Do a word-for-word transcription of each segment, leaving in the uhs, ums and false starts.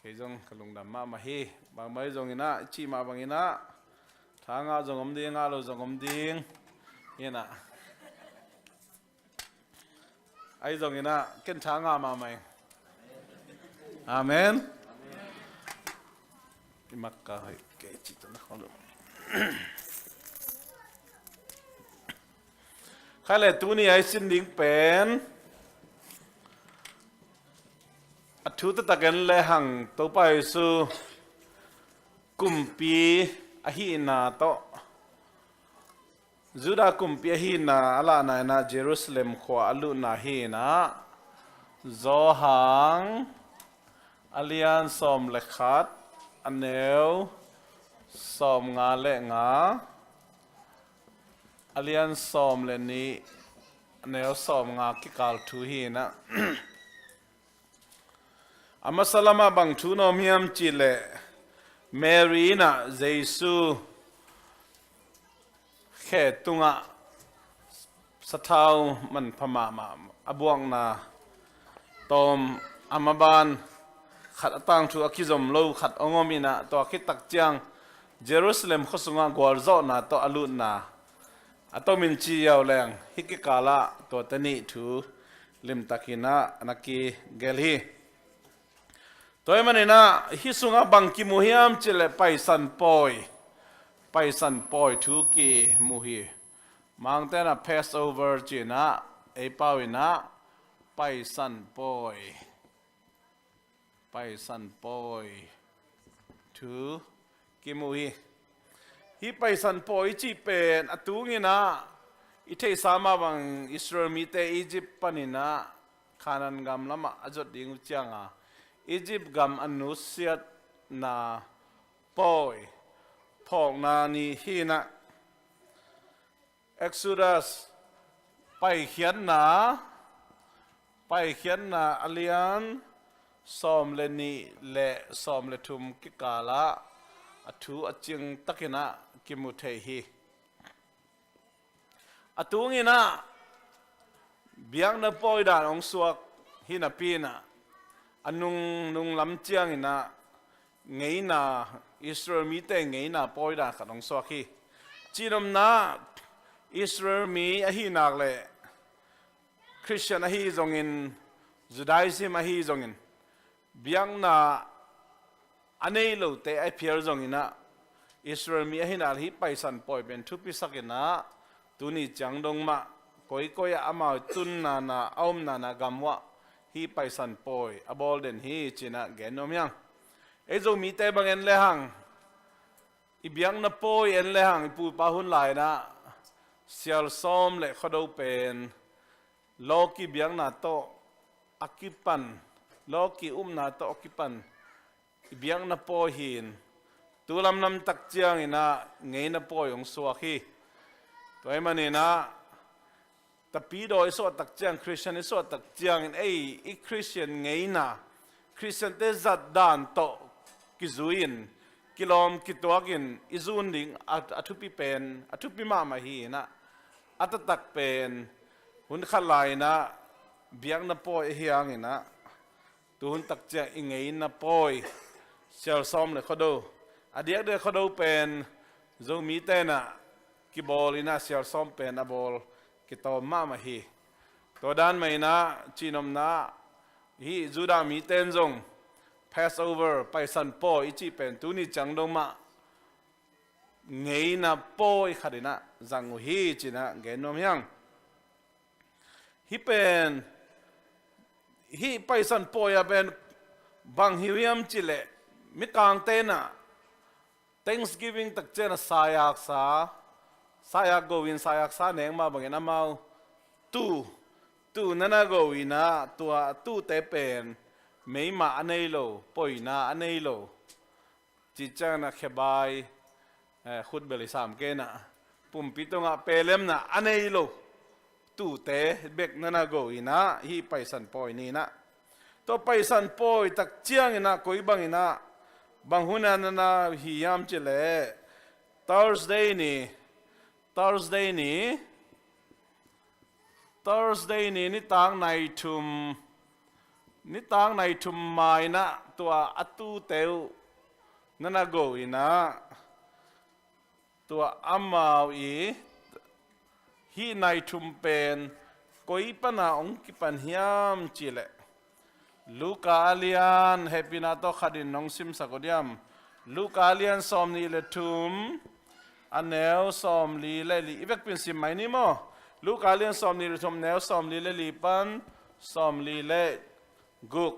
Kei zong ka lungdam mahmah hi. Bangmah zong inah, i cih mah bang inah, tha ngah zong om ding, ngah lo zong om ding. Inah, ahi zong inah, ken tha ngah mahmah ing. Amen. I mak ka hoi kei cih tu na khong lo. Khai le tuni a i sin ding pen a thu taktak en le hang Topa Jesu kumpi ahihna tawh, Judah kumpi ahihna a lahna inah Jerusalem khua a luhna hi inah, Johan a lian sawm le khat, a neu sawm nga le nga, a lian sawm le nih, a neu sawm nga kikal thu hi inah. A masa lamah bang thu na om hiam cih leh, Mary inah Jesu khe tungah sathau manpha mahmah a buakna tawm, a maban khat a tangthu a kizom lo khat hong om inah, tua khit tak ciang Jerusalem khua sungah gualzawhna tawh a lutna a tomin ci ziau leng, hih kikalah tuate nih thu limtak inah na kigelh hi. Tua ahih manin ah hih sungah bang kimu hiam cih leh Paisan Pawi, Paisan Pawi thu kimu hi. Mangte'n ah Passover ci inah, ei pau inah Paisan Pawi, Paisan Pawi thu kimu hi. Hih Paisan Pawi i cih pen a tung inah, i theihsa mah bang Israel mite Egypt panin ah Kanaan gam lamah a zuat ding uh ciangah Egypt gam a nusiatna pawi phawkna ni hi inah, Exodus, Paikhiatna, Paikhiatna a lian sawm le nih le sawm le thum kikalah a thu a cing tak inah kimu thei hi. A tung inah biakna pawi dan hong suak hi napi inah, a nung, nung lam ciang inah ngeina, Israel mite ngeina pawi dan khat hong suak hi. Cihnopna, Israel mi ahih nak leh Christian ahi zongin, Judaism ahi zongin, biakna a nei lote a phial zong inah, Israel mi ahih nak leh hih Paisan Pawi pen thupisak inah, tuni ciang dong mah koikoi ah amau tunna na, a omna na gam uah hih Paisan Pawi a bawl den hi ci inah gen nuam hi hang. Ei Zomite bang en le hang, i biakna pawi en le hang, i pu i pa hun lai inah sial sawm le khuado pen lawki biakna tawh a kipan, lawki upna tawh a kipan i biakna pawi hi in, tu lamlam tak ciang inah ngeina pawi hong suak hi. Tua ahih manin ah tapidaw i suah tak ciang, Christian i suah tak ciangin, ei, i Christian ngeina, Christian-te zat dan tawh kizui-in, kilawm kituakin i zun ding a, a thupi pen, a thupi mahmah hi inah, a taktak pen hun khat lai inah biakna pawi ahi hang inah, tuhun tak ciang i ngeina pawi, sial sawm le khuado, a diakdiak khuado pen Zomite inah kibawl inah, sial sawm pen a bawl kitawm mahmah hi. Tua dan mah inah cihnopna, hih Judah mite in zong Passover, Paisan Pawi i cih pen tuni ciang dong mah ngeina pawi khat inah zang uh hi ci inah gen nuam hi hang. Hih pen, hih Paisan Pawi ah pen bang hi uh hiam cih leh, Mikangte inah Thanksgiving tak ciang a sayaksa, sayak go-in, sayaksa nek mah bangin amau tuh, tuh na na go-in ah, tua tuhte pen meima a nei lo, poina a nei lo, cih ciangin ah khebai, eh, khutbel i sam kei inah, pumpi tungah pelemna a nei lo tuhte bek na na go-in ah, hih Paisan Pawi ni inah. Tua Paisan Pawi tak ciang inah koi bang inah, bang hun ah na na hi hiam cih leh, Thursday ni, Thursday ni, Thursday ni nitak nai thum, nitak nai thum ma inah tua a tute uh na na go in ah, tua amau i hih nai thum pen koi pana hong kipan hiam cih leh, Luka a lian, hehpihna tawh khat in nong simsak uh diam? Luka a lian sawmnih le thum, a neu sawmli le li. I vekpi in sim mai ni maw? Luka a lian sawmnih le thum, neu sawmli le li pan sawmli le guk.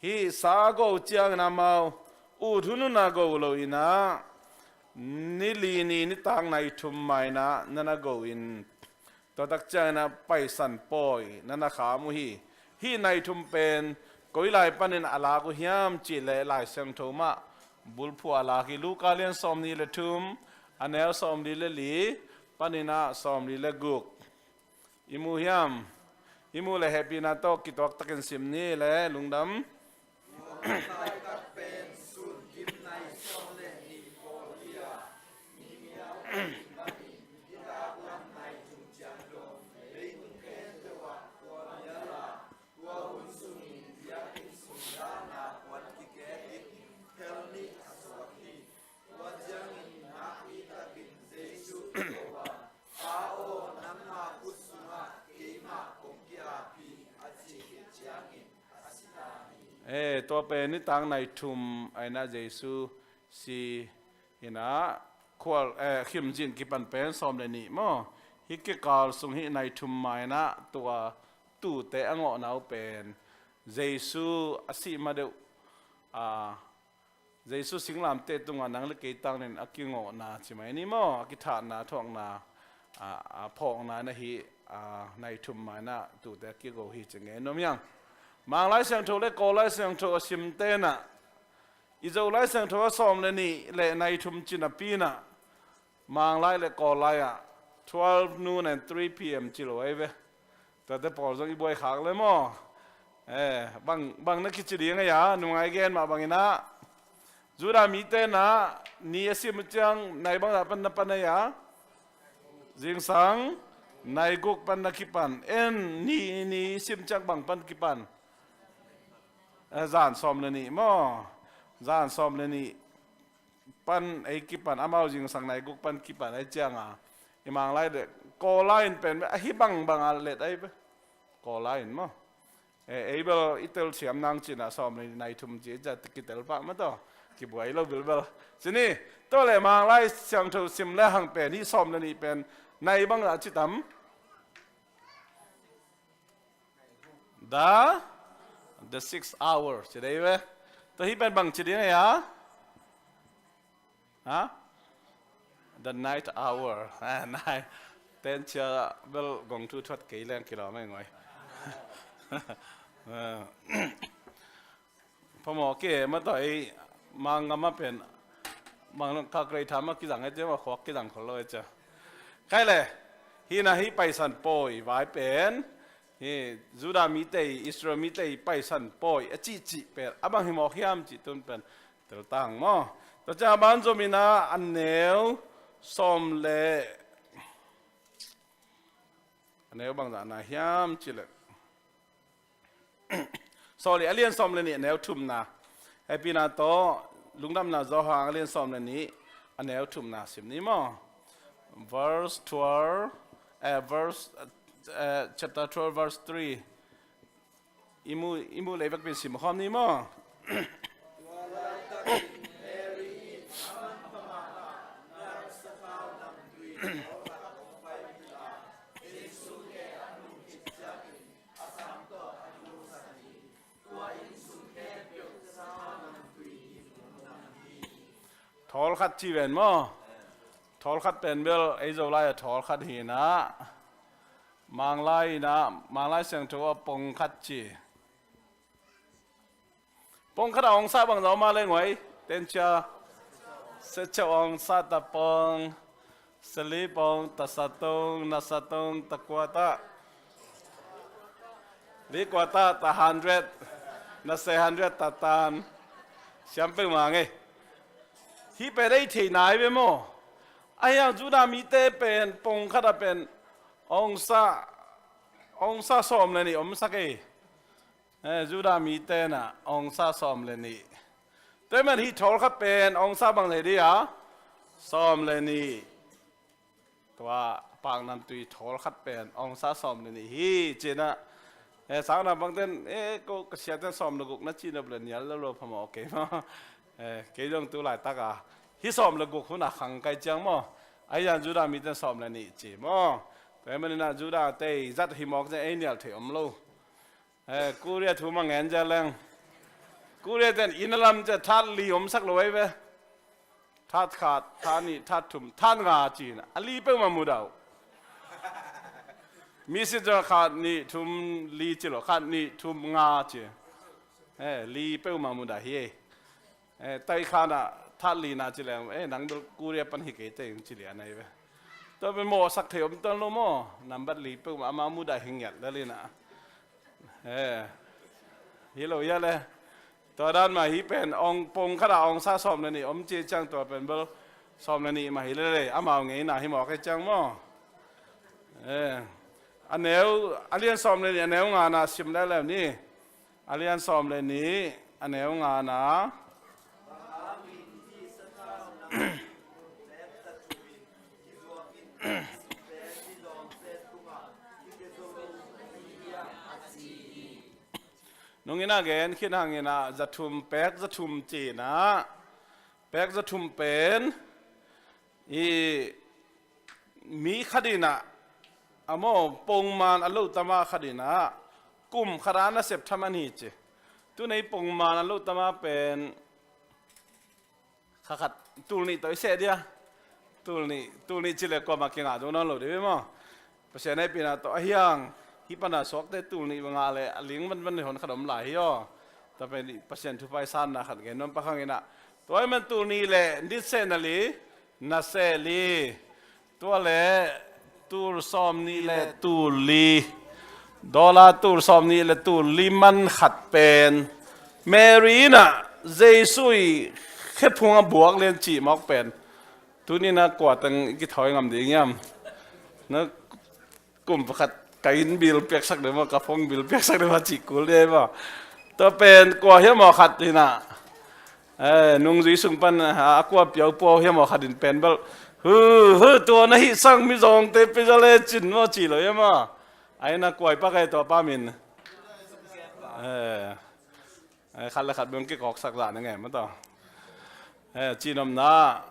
Hih sa a go uh ciangin amau ut hun hun a go lo in ah, ni li ni nitak nai thum ma in ah na na go in, tua tak ciangin ah Paisan pawi na na kham uh hi. Hih nai thum pen koi lai panin a lak uh hiam cih leh Lai Siangtho mah bulphuh a lak hi. Luka lian sawmnih le thum, a neu sawmli le li panin ah sawmli le guk. I mu hiam? I mu leh hehpihna tawh kituak takin sim ni le lungdam. Eh, tua pen nitak nai thum a in ah Jesu si in ah khual, eh, khimzin kipan pen sawm le nih maw? Hih kikal sung hih nai thum ma in ah tua tute a ngawhna uh pen Jesu a sih ma deuh, ah, Jesu singlamteh tungah nang le kei tangin a kingawhna ci mai ni maw? A kithatna, a thuakna, a, a phawkna na hi, a, nai thum ma in ah tute a kigo hi ci ngen nuam hiang. Mang Lai Siangtho le Kawl Lai Siangtho a simte in ah, i Zo Lai Siangtho a sawm le nih le nai thum ci napi in ah, Mang Lai le Kawl Lai ah twelve noon and three P M ci lo ahi ve. Tuate pawl zong i buai khak le maw? Eh, bang, bang na kici ding a, nungai gen mah bang in ah, Judah mite in ah ni a sim uh ciang nai bangzah pan na pan a, zingsang nai guk pan na kipan. En ni, ni sim ciang bang pan kipan? Eh, zan sawm le nih maw? Zan sawm le nih pan ei kipan, amau zingsang nai guk pan kipan. Ei ciang a, i Mang Lai le Kawl Lai in pen a hi bangbang a let ahi ve. Kawl Lai in maw? Eh, ei bel i telsiam nang ci in ah sawm le nih nai thum ci, ei ciang kitel pah mah tawh, kibuai lo bilbel. Ci ni, tua le Mang Lai Siangtho sim le hang pen hih sawm le nih pen nai bangzah ci tam? The, the sixth hour ci dei ve. Tua hih pen bang ci ding a? Ha? The night hour. Ah, nai. Ten cia bel gong thu thuat kei leng kilawm ei ngoi. Phamawh kei mah tawh ei Mang ngam a pen, Mang khakrei tham a kizang ei cia, mah khuak kizang khol lo ei cia. Khai le, hih na hih Paisan pawi vai pen, hih Judah mite, Israel mite Paisan pawi a cihcih pen a bang hi mawk hiam cih tun pen tel tang maw? Tua ciang a ban zom in ah a neu sawm le, a neu bangzah na hiam cih leh, sorry, a lian sawm le nih a neu thumna. Hehpihna tawh Lungdamna Johan a lian sawm le nih a neu thumna sim ni maw? Verse twelve, eh, verse, eh, chapter twelve, verse three. I mu, i mu lei vekpi in sim khawm ni maw? Thawl khat ci ven maw? Thawl khat pen bel ei Zolai a thawl khat hi in ah, Manglai in ah, Manglai Siangtho a pong khat ci. Pong khat a ong sa bang zaw ma leng uai, tencia. Secha ong sa ta pong, sali pong, ta sa tong, na sa tong, ta kua ta. Li kua ta, ta hundred, na se hundred ta tan. Siam peng ma ngei. Hi pen ei thei nai ve maw? A hiang Judah mite pen pong khat a pen ong sa, ong sa sawm le nih om sa kei. Eh, Judah mite na ongsa sawm le nih. Tua ahih man hih thawl khat pen ongsa bang hi ding a, sawm le nih. Tua paknamtui thawl khat pen ongsa sawm le nih hi ci-in ah. Eh, sangna bangten, eh, ko ka siaten sawm le guk na ci nop le nial lo lo phamawh kei maw. Eh, kei zong tu laitak a hih sawm le guk hun a khang kai ciang maw. Ahi zongin Judah miten sawm le nih ci maw. Tua ahih manin ah Judah te zat hi mawk ciang ei nial thei om lo. Eh, Korea thu mah ngen zel leng. Korea ten inn a lam ciang that li omsak lo ei ve. That khat, that nih, that thum, that nga ci-in a li peuhmah mudah uh. Misi zong khat nih thum li ci lo, khat nih thum nga ci. Eh, li peuhmah mudah hi ei. Eh, tai khan ah that li na ci leng, eh, nang bel Korea pan hi kei teh ci lian ahi ve. Tua pen mawhsak thei om tuan lo maw, nambat li peuhmah amah mudah hi ngiat lel in ah. Eh, hi lo hia le. Tua dan mah hi pen ong pong khat ah ongsa sawm le nih om ci ciang tua pen bel sawm le nih mah hi lel e, amau ngeina hi mawk hi ciang maw. Eh, a neu, a lian sawm le nih a neu ngana sim lel leu ni. A lian sawm le nih a neu ngana. Nungin a gen khin hangin ah zathum, pek zathum ci-in ah, pek zathum pen i mi khat in ah, a maw, pongman a lo tama khat in ah kum khat a nasep tham an hi ci. Tuni pongman a lo tama pen kha khat tul nih tawh i seh dia. Tul nih, tul nih ci le kuamah kingah zo nawn lo dih ve maw. Pasian hehpihna tawh a hiang hih pana suakte tul nih va ngah le a ling vanvan hon khat om lai hi aw. Tua pen Pasian thupha i sanna khat gen nuam pak hangin ah. Tua ahih man tul nih le nit seh na li, na seh li. Tua le tul sawm nih le tul li. Dollar tul sawm nih le tul li man khat pen Mary in ah Jesu i khephung a buak lian cih mawk pen. Tuni na kua teng i kithawi ngam ding hiam? Na kum pakhat ka inn bill piaksak deuh maw, ka phone bill piaksak deuh maw cih kul deuh maw. Tua pen kua hiam maw khat hi na. Eh, nungzui sung pan a, a kua piau puau hiam maw khat in pen bel. Hu, hu, tua na hih sang mizawngte pia zaw le cin maw ci lo hiam maw. Ai na kuai pak ai tua pa min. Eh, eh, khat le khat beng kikawksak zah na ngei maw tawh. Eh, cinomna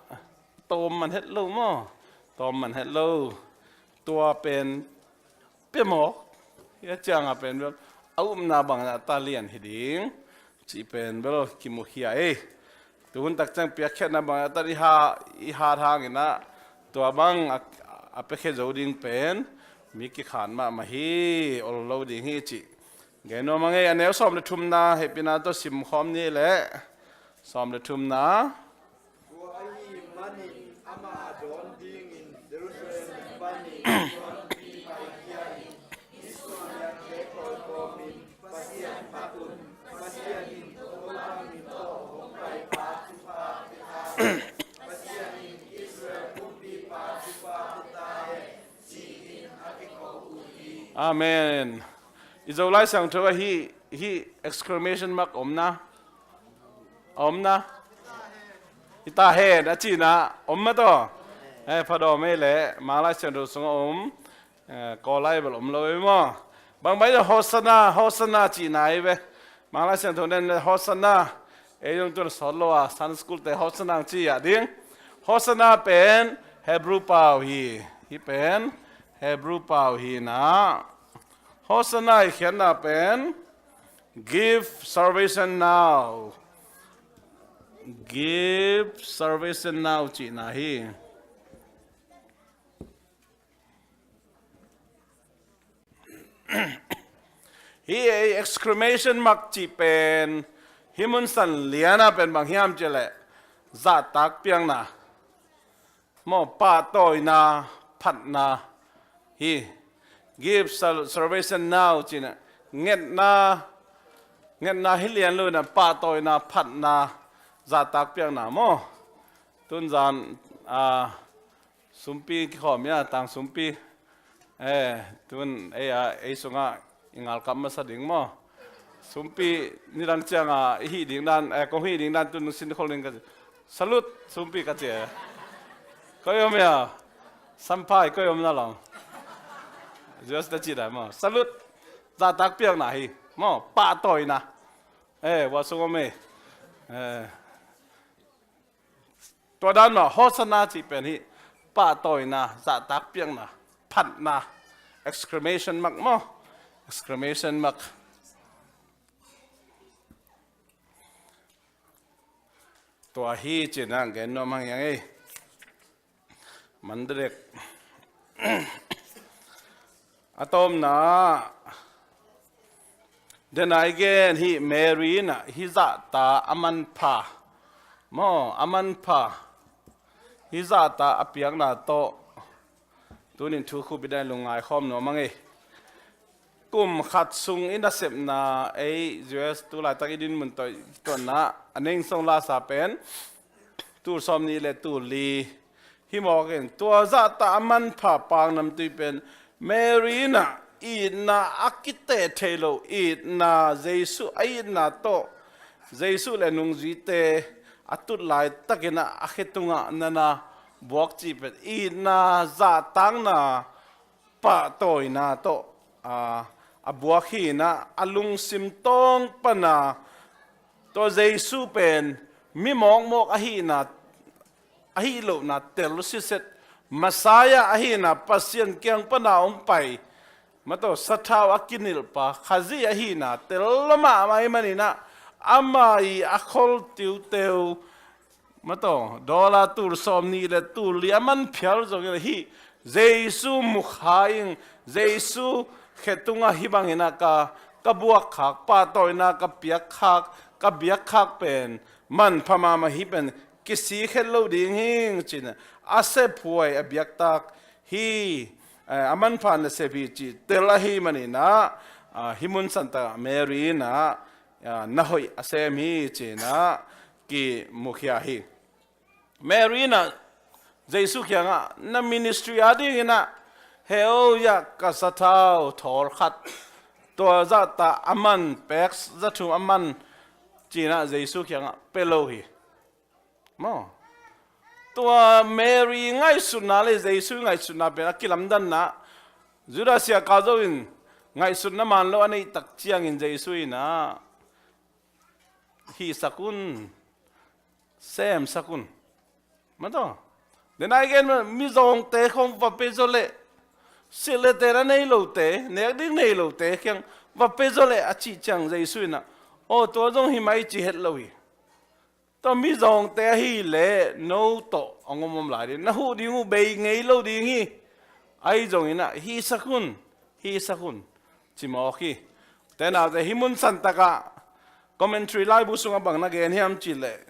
tawm man het lo maw. Tawm man het lo. Tua pen pia mawk. Hia cianga pen bel a upna bangin a ta lian hi ding cih pen bel kimukhia ei. Tuhun tak ciang piakkhiatna bangin a ta i ha, i hat hangin ah tua bang a, a piakhia zo ding pen mi kikhan mahmah hi, ol lo ding hi cih. Gen nuam a ngei a neu sawm le thumna hehpihna tawh sim khawm ni leh. Sawm le thumna. Tua ahih manin amah dawn dingin Jerusalem panin Johan pi paikhia in, Israel te kawlkawmin Pasian phat un, Pasian in Abraham min tawh hong paipa thupha pia ta hen, Pasian in Israel kumpipa thupha pia ta hen, ci-in a kiko uh hi. Amen. I Zolai Siangtho ah hih, hih exclamation mark omna. A omna? Hi ta hen a cihna om mah tawh. Eh, pha dawm ei leh Manglai Siangtho sungah om. Eh, Kawl lai bel om lo ei maw. Bangbang in Hosanna, Hosanna cihna ei ve. Manglai Siangtho nen Hosanna. Ei zong tun sawt lo a Sunday school te Hosanna ang ci ah ding. Hosanna pen Hebrew pau hi. Hih pen Hebrew pau hi na. Hosanna i khiatna pen Give salvation now. Give salvation now cihna hi. Hih exclamation mark cih pen hih mun san liana pen bang hiam cih leh zahtak piakna. Maw pahtawina phatna hi. Give sal-, salvation now cihna. Ngetna, ngetna hi lian lo na pahtawina phatna zahtak piakna maw. Tunzan, ah, sumpi kikhawm ia, tang sumpi. Eh, tun ei a, ei sungah i ngalkap masa ding maw. Sumpi nidang cianga i hih ding dan, eh, kong hih ding dan tun nung sin khol ding ka ci. Salute, sumpi ka ci. Koi om ia. Samphai koi om na long. Just na ci dan maw. Salute. Zahtak piakna hi. Maw, pahtawina. Eh, vua sung om e. Eh. Tua dan maw, Hosanna cih pen hi pahtawina, zahtak piakna, phatna, exclamation mark maw, exclamation mark. Tua hi cih na gen nuam hang hiang ei. Mandrek. A tawmna, denai gen hi Mary in ah hih zahta a manpha maw, a manpha hih zahta a piakna tawh tunin thu khup i dan lungngai khawm nuam hang ei. Kum khat sung i nasepna ei U S tu laitak i dinmun tawh i tuanna a neng song lasa pen tul sawm nih le tul li. Hih mawk in tua zahta a manpha paknamtui pen Mary in ah itna a kiteh thei lo itna, Jesuh a itna tawh Jesuh le nungzuite a tut laitakin ah a khe tungah nana buak cih pen itna zahtakna pahtawina tawh, a, a buak hi in ah a lungsim tawng pana tua Jesuh pen mi mawkmawk ahihna, ahih lohna tel siset, Messiah ahihna, Pasian kiang pana hong pai, mataw, sathau a kinilhpa Khazih ahihna tel mahmah ahih manin ah ama i a khol tiuteu, mataw, dollar tul sawm nih le tul li a man phial zongin hih Jesuh mukha in, Jesuh khe tungah hih bangin ah ka, ka buakkhak, pahtawina ka piakkhak, ka biakkhak pen manpha mahmah hi pen kisik het lo ding hi ci-in a sephuai a biaktak hi, eh, a manpha nasep hi cih tel ahih manin ah, ah, hih mun santak Mary in ah, ah, na hoih a sem hi ci-in ah kimukhia hi. Mary in ah Jesuh kiangah na ministry a dingin ah he o, ia ka sathau thawl khat tua zahta a man, pek za thum a man ci-in ah Jesuh kiangah pia lo hi. Maw. Tua Mary ngaihsutna le Jesuh ngaihsutna pen a kilamdanna, Judas Iskariot in ngaihsutna man lo a neih tak ciangin Jesuh in ah hihsak un, semsak un. Mataw. Denai gen mah, mizawngte khawng va pia zaw leh, silh le ten a nei lote, nek ding nei lote kiang va pia zaw leh a cih ciang Jesuh in ah, aw, tua zong hi mai ci het lo hi. Tua mizawngte ahih leh no tawh a ngomom lai ding, na huh ding uh bei ngei lo ding hi. Ahi zongin ah hihsak un, hihsak un, ci mawk hi. Tenaute, hih mun santakah commentary laibu sungah bang na gen hiam cih leh,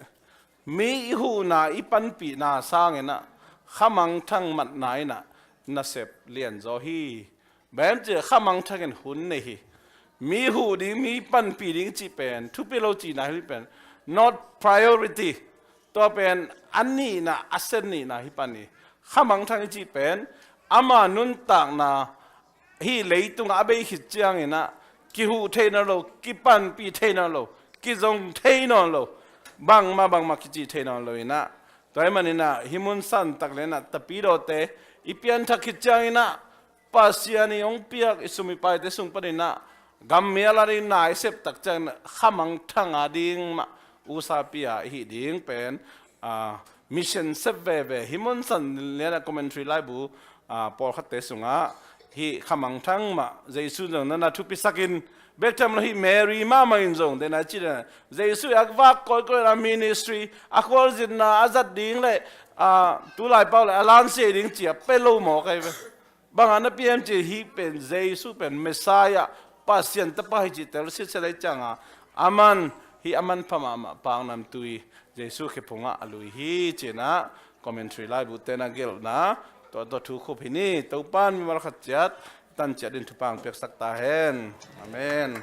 mi i huhna i panpihna sangin ah khamangthang matna in ah nasep lianzaw hi. Bang hiam cih leh khamangthang in hun nei hi. Mi huh ding, mi panpih ding cih pen thupi lo cihna hi pen, not priority. Tua pen a nihna, a sen nihna hi pan hi. Khamangthang i cih pen ama nuntakna hih leitungah a bei khit ciangin ah kihuh thei nawn lo, kipanpih thei nawn lo, kizong thei nawn lo, bangmah bangmah kici thei nawn lo in ah. Tua ahih manin ah hih mun santak le in ah tapidawte i pianthak khit ciangin ah Pasian i hong piak i sum i paite sung panin ah gammial a ding na i sep tak ciangin ah khamangthang a ding mah usapi a i hih ding pen, ah, mission sep veve. Hih mun san lian ah commentary laibu, ah, pawlkhatte sungah hih khamangthang mah Jesuh zong nana thupisak in, bek tham lo hih Mary mahmah in zong, denai ci dan, Jesuh i a vak kawikawi a ministry, a khualzinna a zat ding le, ah, tulai pau le a lansia ding ci a pia lo mawk ahi ve. Bang a na pia hiam cih leh hih pen Jesuh pen Messiah, Pasian Tapa hi cih tel sitset ahih ciangin ah aman hih a manpha mahmah paknamtui Jesuh khe phungah a lui hi ci-in ah commentary laibute na gelhna tua, tua thu khup hi ni. Topa'n mimal khat ciat tan ciat in thupha hong piaksak ta hen. Amen.